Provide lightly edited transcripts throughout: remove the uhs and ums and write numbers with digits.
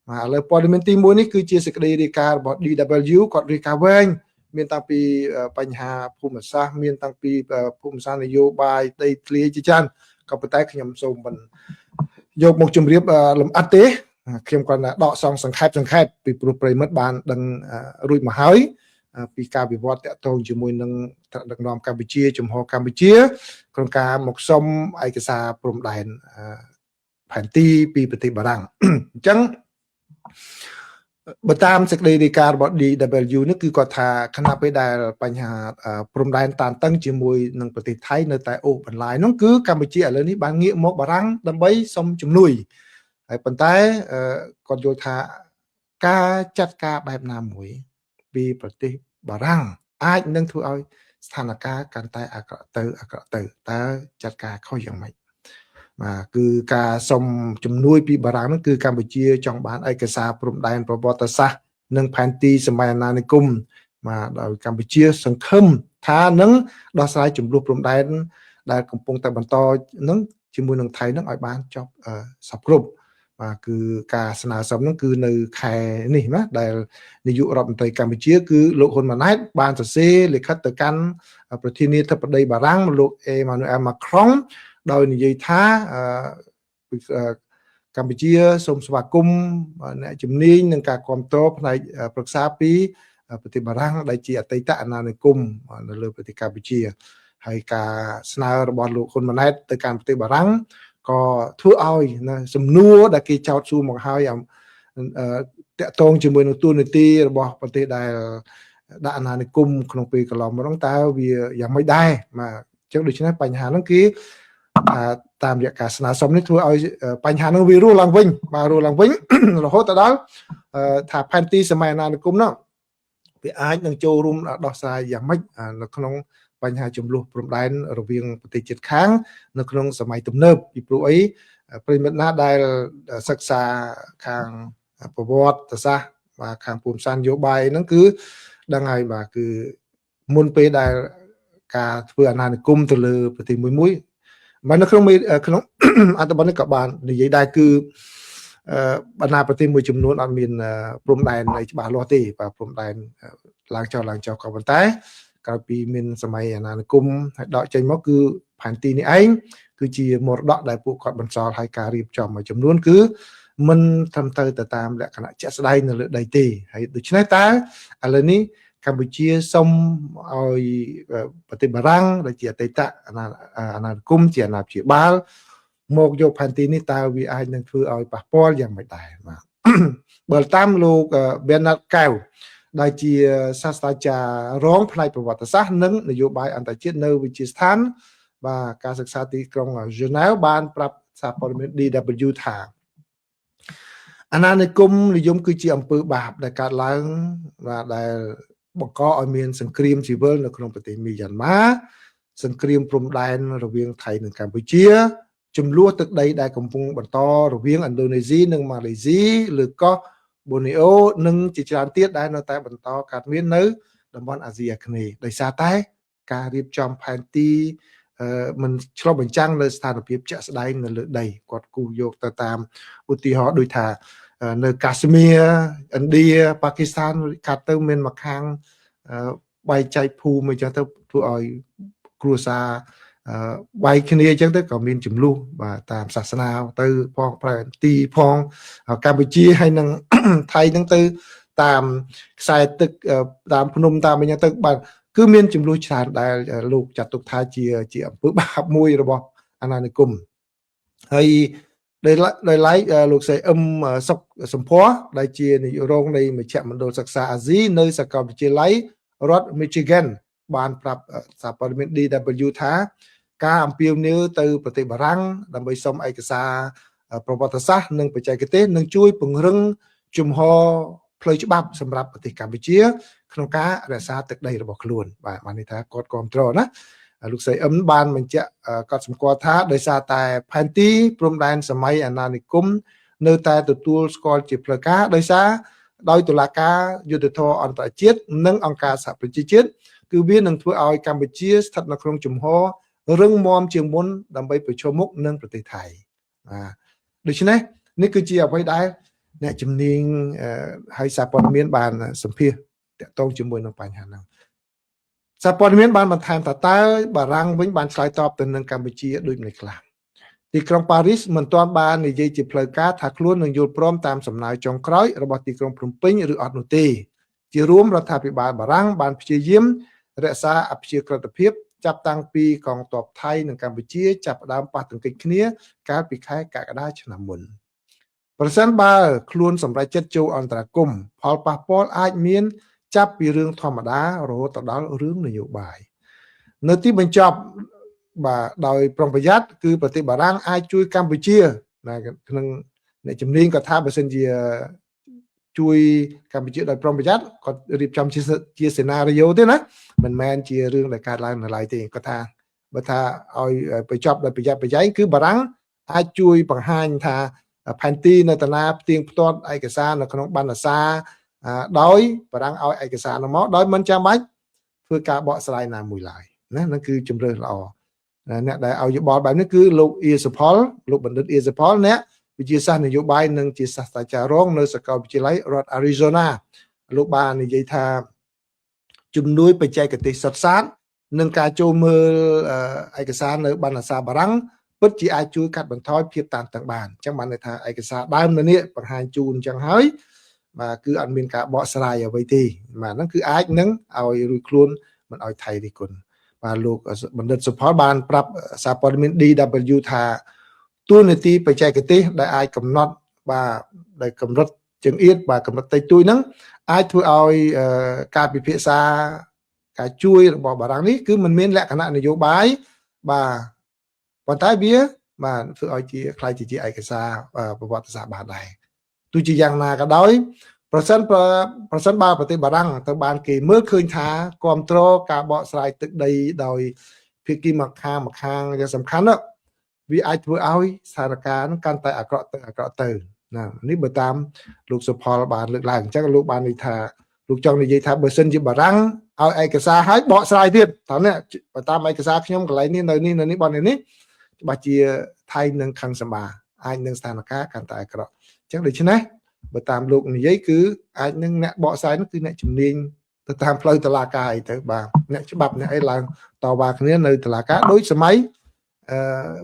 បាទឥឡូវព័ត៌មានទី1នេះគឺជាសេចក្តីរាយការណ៍របស់ DW គាត់រាយការណ៍វែងមានតាំងពីបញ្ហាភូមិសាស្ត្រមានតាំងពីភូមិសាស្ត្រនយោបាយដីធ្លីជាច្រើនក៏ប៉ុន្តែខ្ញុំសូមមិនយកមកជម្រាបលម្អិតទេខ្ញុំគាត់ថាដកសងសង្ខេបសង្ខេបពីព្រោះប្រិមិត្តបានដឹងរួចមកហើយពីការវិវត្តតាក់ទងជាមួយនឹងថ្នាក់ដឹកនាំកម្ពុជាជំហរកម្ពុជាក្នុងការមកសុំឯកសារព្រំដែនផែនទីពីប្រទេសបារាំងអញ្ចឹងបើតាមសេចក្តីរាយការណ៍របស់ DW នេះគឺគាត់ថាខណៈពេលដែលបញ្ហាព្រំដែនតានតឹងជាមួយនឹងប្រទេសថៃនៅតែអូសបន្លាយនោះគឺកម្ពុជាឥឡូវនេះបានងាកមកបារាំងដើម្បីសុំជំនួយហើយប៉ុន្តែគាត់យល់ថាការចាត់ការបែបណាមួយពីប្រទេសបារាំងអាចនឹងធ្វើឲ្យស្ថានភាពកាន់តែអាក្រក់ទៅអាក្រក់ទៅតើចាត់ការខុសយ៉ាងម៉េចបាទគឺការសុំជំនួយពីបារាំងនោះគឺកម្ពុជាចង់បានឯកសារព្រំដែនប្រវត្តិសាស្ត្រនិងផែនទីសម័យអាណានិគមបាទដោយកម្ពុជាសង្ឃឹមថានឹងដោះស្រាយជម្លោះព្រំដែនដែលកំពុងតែបន្តនឹងជាមួយនឹងថៃនឹងឲ្យបានចប់សពគ្រប់បាទគឺការស្នើសុំនឹងគឺនៅខែនេះណាដែលនាយករដ្ឋមន្ត្រីកម្ពុជាគឺលោកហ៊ុនម៉ាណែតបានសរសេរលិខិតទៅកាន់ប្រធានាធិបតីបារាំងលោកអេម៉ានូអែលម៉ាក្រុងដោយនិយាយថាកម្ពុជាសូមស្វាគមន៍អ្នកជំនាញនិងការគ្រប់គ្រងផ្នែកប្រឹក្សាពីប្រទេសបារាំងដែលជាអតីតអាណានិគមនៅលើប្រទេសកម្ពុជាហើយការស្នើរបស់លោកហ៊ុនម៉ាណែតទៅកាន់ប្រទេសបារាំងក៏ធ្វើឲ្យណាសំណួរដែលគេចោទសួរមកហើយតាក់ទងជាមួយនឹងតួនាទីរបស់ប្រទេសដែលដាក់អាណានិគមក្នុងពេលកន្លងមកហ្នឹងតើវាយ៉ាងម៉េចដែរបាទអញ្ចឹងដូច្នេះបញ្ហាហ្នឹងគេតាមរយៈការស្នើសុំនេះធ្វើឲ្យបញ្ហាហ្នឹងវារស់ឡើងវិញបាទរស់ឡើងវិញរហូតទៅដល់ថាផែនទីសម័យអាណានិគមនោះវាអាចនឹងចូលរួមដោះស្រាយយ៉ាងម៉េចនៅក្នុងបញ្ហាចំនួនព្រំដែនរវាងប្រទេសជិតខាងនៅក្នុងសម័យទំនើបពីព្រោះអីប្រិមិត្តណាដែលសិក្សាខាងប្រវត្តិសាស្ត្របាទខាងភូមិសាស្ត្រនយោបាយហ្នឹងគឺដឹងហើយបាទគឺមុនពេលដែលការធ្វើអាណានិគមទៅលើប្រទេសមួយមួយបាទនៅក្នុងក្នុងអត្ថបទនេះក៏បាននិយាយដែរគឺបណ្ដាប្រទេសមួយចំនួនអត់មានព្រំដែនអីច្បាស់លាស់ទេបាទព្រំដែនឡើងចុះឡើងចុះក៏ប៉ុន្តែក្រោយពីមានសម័យអាណានិគមហើយដកចេញមកគឺផែនទីនេះឯងគឺជាមរតកដែលពួកគាត់បន្សល់ឲ្យការរៀបចំមួយចំនួនគឺមិនត្រឹមត្រូវទៅតាមលក្ខណៈជាក់ស្ដែងនៅលើដីទេហើយដូច្នេះតើឥឡូវនេះកម្ពុជាសុំឲ្យប្រទេសបារាំងដែលជាអតីតអាណានិគមជាអាណាព្យាបាលមកយកផែនទីនេះតើវាអាចនឹងធ្វើឲ្យប៉ះពាល់យ៉ាងម៉េចដែរបាទបើតាមលោក Bernard កែវដែលជាសាស្ត្រាចារ្យរងផ្នែកប្រវត្តិសាស្ត្រនិងនយោបាយអន្តរជាតិនៅវិទ្យាស្ថានបាទការសិក្សាទីក្រុង Geneva បានប្រាប់សារព័ត៌មាន DW ថាអាណានិគមនិយមគឺជាអំពើបាបដែលកើតឡើងបាទដែលបង្កឲ្យមានសង្គ្រាមស៊ីវិលនៅក្នុងប្រទេសមីយ៉ាន់ម៉ាសង្គ្រាមព្រំដែនរវាងថៃនិងកម្ពុជាចំនួនទឹកដីដែលកំពុងបន្តរវាងឥណ្ឌូនេស៊ីនិងម៉ាឡេស៊ីលើកោះបូនីអូនិងជាច្រើនទៀតដែលនៅតែបន្តកើតមាននៅតំបន់អាស៊ីអាគ្នេយ៍ដោយសារតែការរៀបចំផែនទីមិនឆ្លុះបញ្ចាំងនៅស្ថានភាពជាក់ស្ដែងនៅលើដីគាត់គូសយកទៅតាមឧទាហរណ៍ដូចថានៅកាស្មៀឥណ្ឌាប៉ាគីស្ថានកាត់ទៅមានមួយខាងបែកចែកភូមិអញ្ចឹងទៅធ្វើឲ្យគ្រួសារបែកគ្នាអញ្ចឹងទៅក៏មានចំនួនបាទតាមសាសនាទៅផងប្រែទីផងកម្ពុជាហើយនឹងថៃហ្នឹងទៅតាមខ្សែទឹកតាមភ្នំតាមអីចឹងទៅបាទគឺមានចំនួនច្រើនដែលលោកចាត់ទុកថាជាជាអំពើបាបមួយរបស់អាណានិគមហើយដោយដោយឡែកលោកស្រីអឹមសុកសម្ភ័រដែលជានាយករងនៃមជ្ឈមណ្ឌលសិក្សាអាស៊ីនៅសាកលវិទ្យាល័យរដ្ឋ Michigan បានប្រាប់សារព័ត៌មាន DW ថាការអំពាវនាវទៅប្រទេសបារាំងដើម្បីសុំឯកសារប្រវត្តិសាស្ត្រនិងបច្ចេកទេសនឹងជួយពង្រឹងជំហរផ្លូវច្បាប់សម្រាប់ប្រទេសកម្ពុជា ក្នុងការរក្សាទឹកដីរបស់ខ្លួនបាទបានន័យថាគាត់គ្រប់គ្រងណាលោកស្រីអឹមបានបញ្ជាក់គាត់សម្គាល់ថាដោយសារតែផែនទីព្រំដែនសម័យអាណានិគមនៅតែទទួលស្គាល់ជាផ្លូវការដោយសារដោយតុលាការយុត្តិធម៌អន្តរជាតិនិងអង្គការសហប្រជាជាតិគឺវានឹងធ្វើឲ្យកម្ពុជាស្ថិតនៅក្នុងជំហររឹងមាំជាងមុនដើម្បីប្រឈមមុខនឹងប្រទេសថៃបាទដូច្នេះនេះគឺជាអ្វីដែល អ្នកជំនាញហើយសារព័ត៌មានបានសម្ភាសតាក់ទងជាមួយនឹងបញ្ហាហ្នឹងសារព័ត៌មានបានបន្ថែមថាតើបារាំងវិញបានឆ្លើយតបទៅនឹងកម្ពុជាដូចម្តេចខ្លះទីក្រុងប៉ារីសមិនទាន់បាននិយាយជាផ្លូវការថាខ្លួននឹងយល់ព្រមតាមសំណើចុងក្រោយរបស់ទីក្រុងភ្នំពេញឬអត់នោះទេជារួមរដ្ឋាភិបាលបារាំងបានព្យាយាមរក្សាអព្យាក្រឹតភាពចាប់តាំងពីកងទ័ពថៃនិងកម្ពុជាចាប់ផ្ដើមប៉ះទង្គិចគ្នាកាលពីខែកក្កដាឆ្នាំមុនប្រសិនបើខ្លួនសម្រេចចិត្តចូលអន្តរាគមន៍ផលប៉ះពាល់អាចមានចាប់ពីរឿងធម្មតារហូតដល់រឿងនយោបាយនៅទីបញ្ចប់បាទដោយប្រុងប្រយ័ត្នគឺប្រទេសបារាំងអាចជួយកម្ពុជាណាក្នុងអ្នកជំនាញក៏ថាបើសិនជាជួយកម្ពុជាដោយប្រុងប្រយ័ត្នគាត់រៀបចំជាសេណារីយ៉ូទេណាមិនមែនជារឿងដែលកើតឡើងនៅឡើយទេគាត់ថាបើថាឲ្យបញ្ចប់ដោយប្រយ័ត្នប្រយែងគឺបារាំងអាចជួយបង្ហាញថាផែនទីនៅតាណាផ្ទៀងផ្ទាត់ឯកសារនៅក្នុងបណ្ណសារដោយបារាំងឲ្យឯកសារនោះមកដោយមិនចាំបាច់ធ្វើការបកស្រាយណាមួយឡើយណាហ្នឹងគឺជំរឿនល្អអ្នកដែលឲ្យយោបល់បែបនេះគឺលោកអៀសុផលលោកបណ្ឌិតអៀសុផលអ្នកវិទ្យាសាស្ត្រនយោបាយនិងជាសាស្ត្រាចារ្យរងនៅសាកលវិទ្យាល័យរដ្ឋ Arizona លោកបាននិយាយថាជំនួយបច្ចេកទេសសុទ្ធសាធនិងការចូលមើលឯកសារនៅបណ្ណសារបារាំងពិតជាអាចជួយកាត់បន្ថយភាពតានតឹងបានអញ្ចឹងបានន័យថាឯកសារដើមនៅនេះបង្ហាញជូនអញ្ចឹងហើយបាទគឺអត់មានការបកស្រាយអ្វីទេបាទហ្នឹងគឺអាចនឹងឲ្យរួចខ្លួនមិនឲ្យថៃរិះគន់បាទលោកបណ្ឌិតសុផលបានប្រាប់សារព័ត៌មាន DW ថាតួនាទីបច្ចេកទេសដែលអាចកំណត់បាទដែលកម្រិតចង្អៀតបាទកម្រិតតិចតួចហ្នឹងអាចធ្វើឲ្យការពិភាក្សាការជួយរបស់បារាំងនេះគឺมันមានលក្ខណៈនយោបាយបាទប៉ុន្តែវាបាទធ្វើឲ្យជាខ្លាយជាឯកសារប្រវត្តិសាស្ត្របានដែរទោះជាយ៉ាងណាក៏ដោយប្រសិនប្រសិនបើប្រទេសបារាំងទៅបានគេមើលឃើញថាគ្រប់គ្រងការបកស្រាយទឹកដីដោយភាគីម្ខាងម្ខាងយ៉ាងសំខាន់វាអាចធ្វើឲ្យស្ថានភាពកាន់តែអាក្រក់ទៅអាក្រក់ទៅណានេះបើតាមលោកសុផលបានលើកឡើងអញ្ចឹងលោកបាននិយាយថាលោកចង់និយាយថាបើសិនជាបារាំងឲ្យឯកសារឲ្យបកស្រាយទៀតតើនេះបើតាមឯកសារខ្ញុំកន្លែងនេះនៅនេះនៅនេះបននេះច្បាស់ជាថៃនឹងខឹងសម្បាអាចនឹងស្ថានភាពកាន់តែអាក្រក់អញ្ចឹងដូច្នេះបើតាមលោកនិយាយគឺអាចនឹងអ្នកបកស្រាយនោះគឺអ្នកជំនាញទៅតាមផ្លូវតុលាការអីទៅបាទអ្នកច្បាប់អ្នកអីឡើងតវ៉ាគ្នានៅតុលាការដូចសម័យអឺ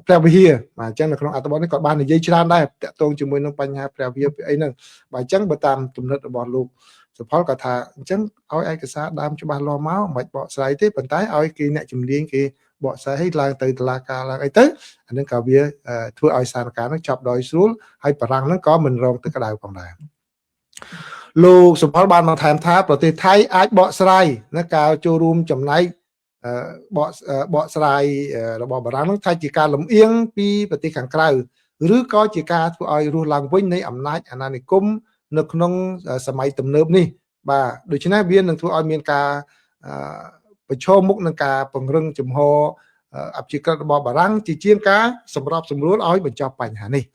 ព្រះវិហារបាទអញ្ចឹងនៅក្នុងអត្ថបទនេះគាត់បាននិយាយច្រើនដែរតាក់ទងជាមួយនឹងបញ្ហាព្រះវិហារអីហ្នឹងបាទអញ្ចឹងបើតាមគំនិតរបស់លោកសុផលគាត់ថាអញ្ចឹងឲ្យឯកសារដើមច្បាស់លាស់មកមិនបាច់បកស្រាយទេប៉ុន្តែឲ្យគេអ្នកជំនាញគេបកស្រាយឲ្យឡើងទៅតុលាការឡើងអីទៅអានឹងក៏វាធ្វើឲ្យស្ថានភាពហ្នឹងចប់ដោយស្រួលហើយបារាំងហ្នឹងក៏មិនរងទឹកក្តៅផងដែរលោកសុផលបានបន្ថែមថាប្រទេសថៃអាចបកស្រាយណាការចូលរួមចំណែកបកបកស្រាយរបស់បារាំងហ្នឹងថាជាការលំអៀងពីប្រទេសខាងក្រៅឬក៏ជាការធ្វើឲ្យរស់ឡើងវិញនៃអំណាចអាណានិគមនៅក្នុងសម័យទំនើបនេះបាទដូច្នេះវានឹងធ្វើឲ្យមានការប្រឈមមុខនឹងការពង្រឹងជំហរអព្យាក្រឹតរបស់បារាំងជាជាងការសម្របសម្រួលឲ្យបញ្ចប់បញ្ហានេះ។